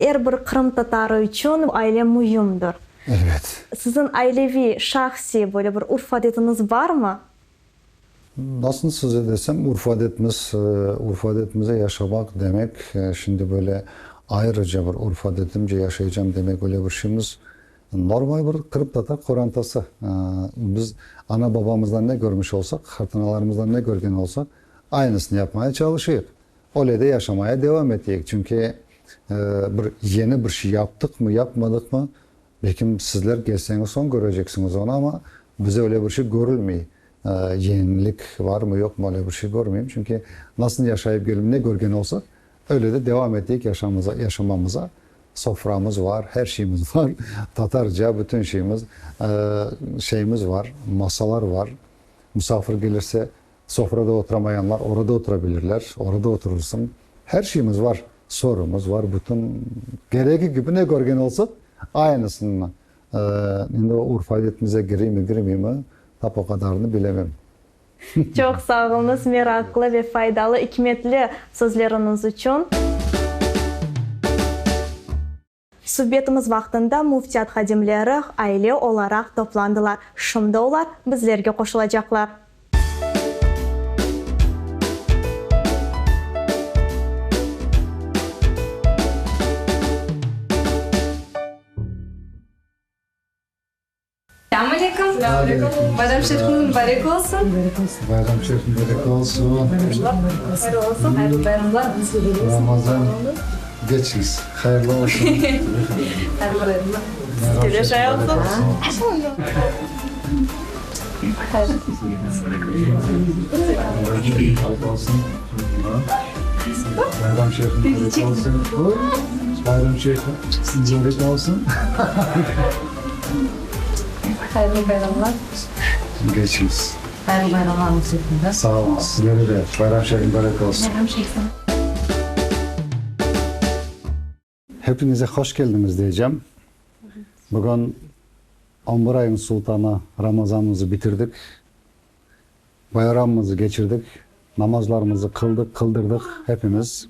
Er bir qırımtatarı içün aile müimdir. Elbet. Siziñ aileviy, şahsiy böyle bir urf-adetiñiz barmı? Nasıl size desem, urf-adetimiz, urf-adetimize yaşamaq demek, şimdi böyle ayrıca bir urf-adetimce yaşaycam demek öyle bir şeyimiz, normal bir qırımtatar qorantası. Biz ana-babamızdan ne körmüş olsaq, qartanalarımızdan ne körgen olsaq, aynısını yapmaya çalışıyıq. Öyle de yaşamaya devam eteyik. Çünki bir yeni bir şey yaptıqmı, yapmadıqmı, Belkim sizler kelseñiz soñ köreceksiñiz onı, amma bize öyle bir şey körülmey. Yenilik varmı, yoqmı, öyle bir şey körmeyim. Çünki nasıl yaşayıp kelip ne körgen olsaq, öyle de devam eteyik yaşamıza, yaşamamıza. Soframız var, her şeyimiz var, tatarca bütün şeyimiz, şeyimiz var, masalar var. Musafir kelirse, Sofrada oturamayanlar orada oturabilirler, orada oturırsıñ. Her şeyimiz var, sorumız var, bütün keregi kibi ne körgen olsaq, aynısını. Endi o urf-adetimize kireymi, kirmeymi, tap o qadarını bilemem. Çoq sağ oluñız meraqlı ve faydalı, ikmetli sözleriñiz içün. Subetimiz vaqtında müftiyat hadimleri aile olaraq toplandılar. Şimdi olar bizlerge qoşulacaqlar. Selâm aleyküm. Bayram şerifiniz mubarek olsun. Bayram şerif mubarek olsun. Hayırlı olsun. Hayırlı bayramlar. Ramazan geçiñiz. Hayırlı olsun. Hayırlı bayramlar. Sizge de şay olsun. Hayırlı olsun. Bayram şerif mubarek olsun. Bayram şerif mubarek olsun. Hayırlı bayramlar. Geçiñiz. Hayırlı bayramlar olsun. Sağ oluñız. Sizlere de bayram şerif mubarek olsun. Bayram şerif. Hepinize hoş keldiñiz diyeceğim. Bugün on bir ayın sultanı Ramazanımızı bitirdik. Bayramımızı keçirdik. Namazlarımızı qıldıq, qıldırdıq hepimiz.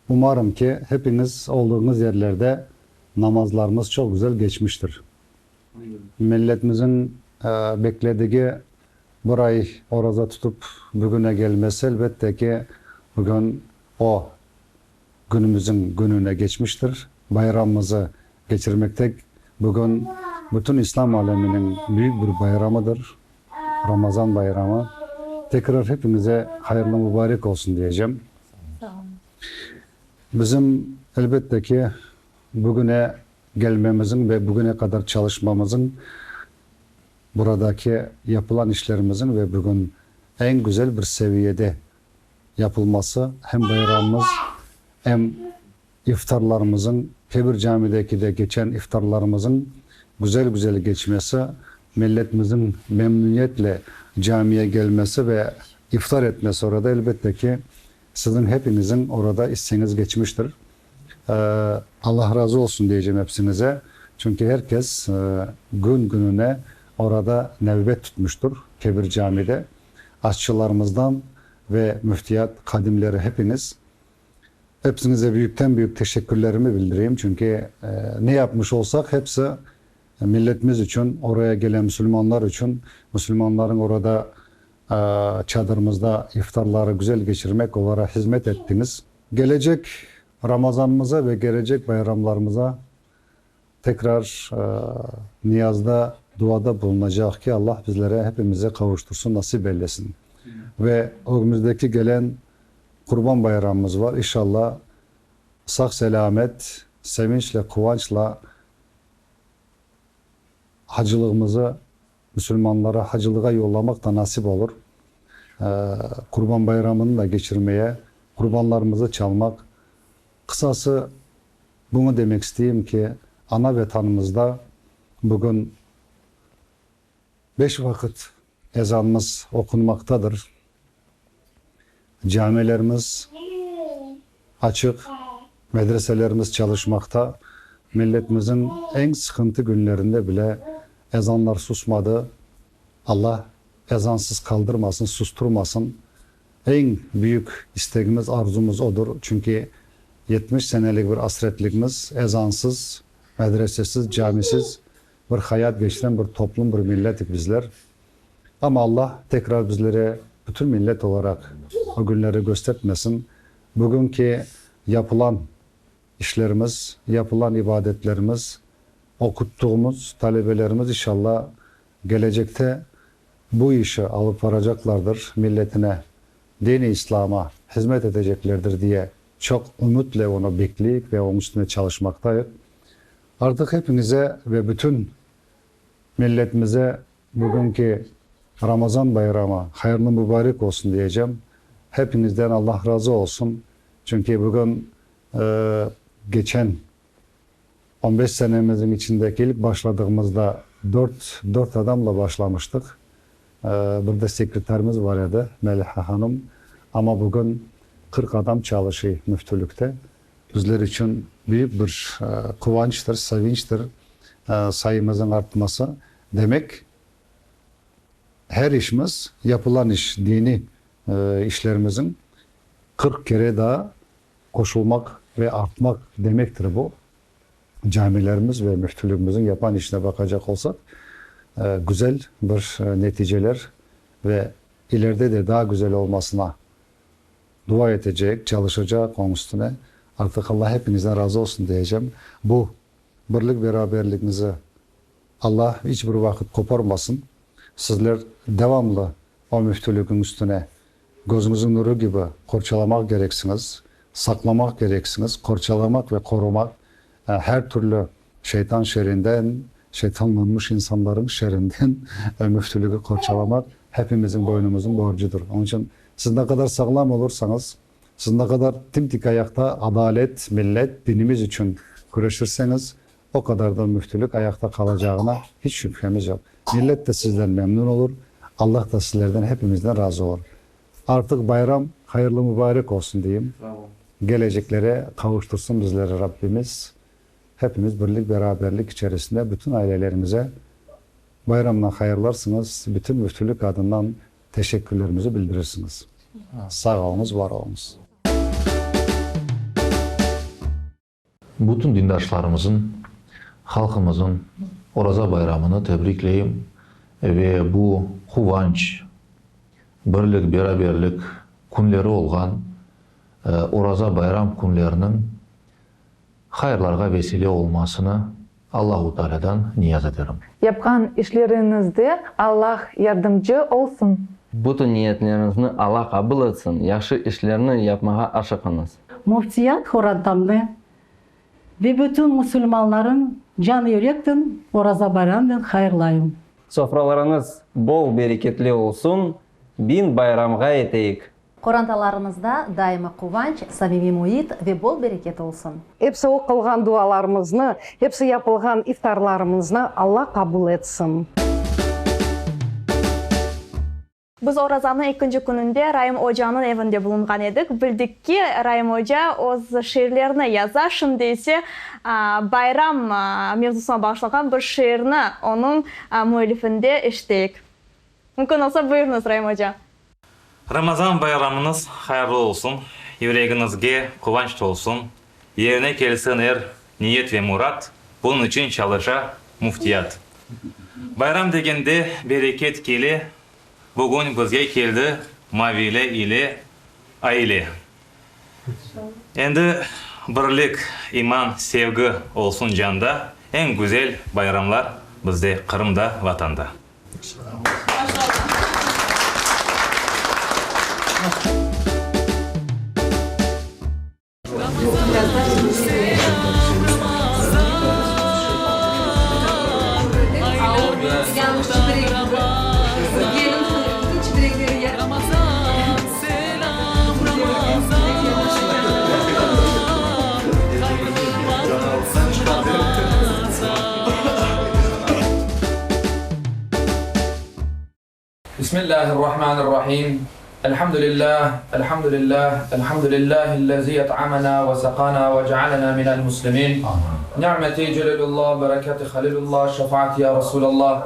Umarım ki, hepiñiz olduğıñız yerlerde namazlarıñız çoq güzel keçmiştir. Milletimizin bekledigi bir ay oraza tutıp bugüne gelmesi, elbette ki, bugün o günümüzün gününe geçmiştir. Bayramımızı geçirmektek bugün bütün İslam aleminiñ büyük bir bayramıdır, Ramazan bayramı. Tekrar hepiñize hayırlı mübarek olsun diyecem. Bizim, elbette ki, bugüne gelmemizin ve bugüne qadar çalışmamızın, buradaki yapılan işlerimizin ve bugün eñ güzel bir seviyede yapılması hem bayramımız, em iftarlarımızın, Kebir camideki de geçen iftarlarımızın güzel-güzel geçmesi, milletimizin memnüniyetle camiye gelmesi ve iftar etmesi orada, elbette ki, siziñ hepiñiziñ orada isseñiz geçmiştir. Allah razı olsun diyecem hepsiñize, çünki her kes gün-gününe orada nevbet tutmuştur Kebir camide. Aşçılarımızdan ve müftiyat hadimleri hepiñiz. Hepsiñize büyükten-büyük teşekkürlerimi bildireyim, çünki ne yapmış olsaq, hepsi milletimiz içün, oraya gelen musulmanlar içün, musulmanlarıñ orada çadırımızda iftarları güzel keçirmek, olara hizmet ettiñiz. Gelecek Ramazanımıza ve gelecek bayramlarımıza tekrar niyazda, duada bulunacaq ki, Allah bizlere, hepimize qavuştırsın, nasip eylesin. Ve ögümizdeki gelen Qurban bayramımız var, inşallah. Sağ-selâmet, sevinçle, quvançla hacılığımızı musulmanlara hacılığa yollamaq da nasip olur. Qurban bayramını da keçirmeye, qurbanlarımızı çalmaq. Qısası, bunı demek isteyim ki, ana Vetanımızda bugün beş vaqıt ezanımız oqunmaqtadır. Camilerimiz açıq, medreselerimiz çalışmaqta. Milletimizin eñ sıqıntı günlerinde bile ezanlar susmadı. Alla ezansız qaldırmasın, susturmasın. Eñ büyük istegimiz, arzumız odur. Çünki 70 senelik bir asretligimiz ezansız, medresesiz, camisiz bir hayat geçiren bir toplum, bir milletik bizler. Amma Alla tekrar bizlere bütün millet olaraq o günleri göstertmesin. Bugünki yapılan işlerimiz, yapılan ibadetlerimiz, oquttuğumuz talebelerimiz inşalla gelecekte bu işi alıp varacaqlardır, milletine, din-i İslâma hizmet eteceklerdir diye çoq ümütle onı bekleyik ve onıñ üstünde çalışmaqtayıq. Artıq hepiñize ve bütün Milletimize bugünki Ramazan bayramı hayırlı mübarek olsun diyecem. Hepiñizden Allah razı olsun. Çünki bugün geçen on beş senemizin içindeki ilk başladığımızda dört, dört adamla başlamıştıq. Bir de sekretarımız bar edi, Meliha hanım. Amma bugün 40 adam çalışıy müftülükte. Bizler içün büyük bir quvançtır, sevinçtir sayımızın artması. Demek, her işimiz, yapılan iş, diniy işlerimizin 40 kere daa qoşulmaq ve artmaq demektir bu. Camilerimiz ve müftülügimizin yapan işine baqacaq olsaq, güzel bir neticeler ve ileride de daa güzel olmasına Dua etecek, çalışacaq onıñ üstüne. Artıq Alla hepiñizden razı olsun diyecem. Bu birlik-beraberligiñizi Alla iç bir vaqıt qoparmasın. Sizler devamlı o müftüligiñ üstüne közüñizniñ nuru kibi qorçalamaq kereksiñiz, saqlamaq kereksiñiz. Qorçalamaq ve qorumaq her türlü şeytan şerinden, şeytanlanmış insanlarıñ şerinden müftüligi qorçalamaq hepimizniñ boynumıznıñ borcudır. Onıñ içün Siz ne qadar sağlam olursañız, siz ne qadar tim-tik ayaqta adalet, millet, dinimiz içün küreşirseñiz, o qadar da müftülük ayaqta qalacağına hiç şübhemiz yoq. Millet de sizden memnün olur, Allah da sizlerden, hepimizden razı olur. Artıq bayram hayırlı mübarek olsun deyim. Geleceklere qavuştırsın bizleri Rabbimiz. Hepimiz birlik, beraberlik içerisinde bütün ailelerimize bayramla hayırlarsıñız, bütün müftülük adından Teşekkürlerimizi bildirirsiñiz. Sağ oluñız, var oluñız. Bütün dindaşlarımızın, halqımızın Oraza bayramını tebrikleyim ve bu quvanç, birlik, beraberlik künleri olğan Oraza bayram künleriniñ hayırlarğa vesile olmasını Allahu Tealâdan niyaz eterim. Yapqan işleriñizde Allah yardımcı olsun. Bütün niyetleriñizni Alla qabul etsin, yahşı işlerni yapmağa aşıqıñız. Müftiyat qorantamnı ve bütün musulmanların can-yürekten Oraza bayramınen hayırlayım. Sofralarıñız bol bereketli olsun, biñ bayramğa eteyik! Qorantalarıñızda daima quvanç, samimiy müit ve bol bereket olsun. Episi oqulğan dualarımıznı, episi yapılğan iftarlarımıznı Alla qabul etsin. Biz orazanıñ ekinci kününde Raim ocanıñ evinde bulunğan edik. Bildik ki, Raim oca öz şiirlerini yaza, şimdi ise bayram mevzusına bağışlanğan bir şiirni onıñ müellifinde eşiteyik. Mümkün olsa, buyurıñız, Raim oca. Ramazan bayramıñız hayırlı olsun, yüregiñizge quvanç tolsun, yerine kelsin er niyet ve murat, bunıñ içün çalışa Müftiyat. Bayram degende bereket kele, bugün bizge keldi Mavile ile aile. Endi birlik, iman, sevgi olsun canda, eñ güzel bayramlar bizde Qırımda, Vatanda. Bismillahirrahmanirrahim. Elhamdülillah, elhamdülillah, elhamdülillahi'llezî et'amena ve sekâna ve cealena minel muslimin. Ni'meti celilullah, bereketi halilullah, şefaati ya Resulallah.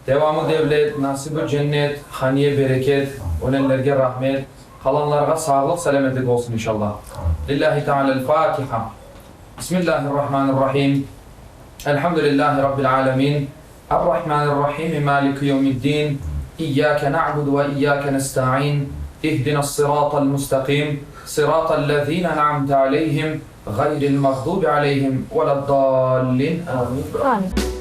Devamı devlet, nasibi cennet, haniye bereket, ölenlerge rahmet, qalanlarğa sağlıq selâmetlik olsun inşallah. Lillahi Teala'l Fatiha. Bismillahirrahmanirrahim. Elhamdülillahi Rabbil alemin. Errahmanirrahim, Maliki yevmiddin. İyyâke na'budu ve iyyâke nesta'in. İhdinas-sıratal mustaqim. Sıratal-lezîne en'amte aleyhim, gayril mağdubi aleyhim veled-dâllin. Amin. Amin.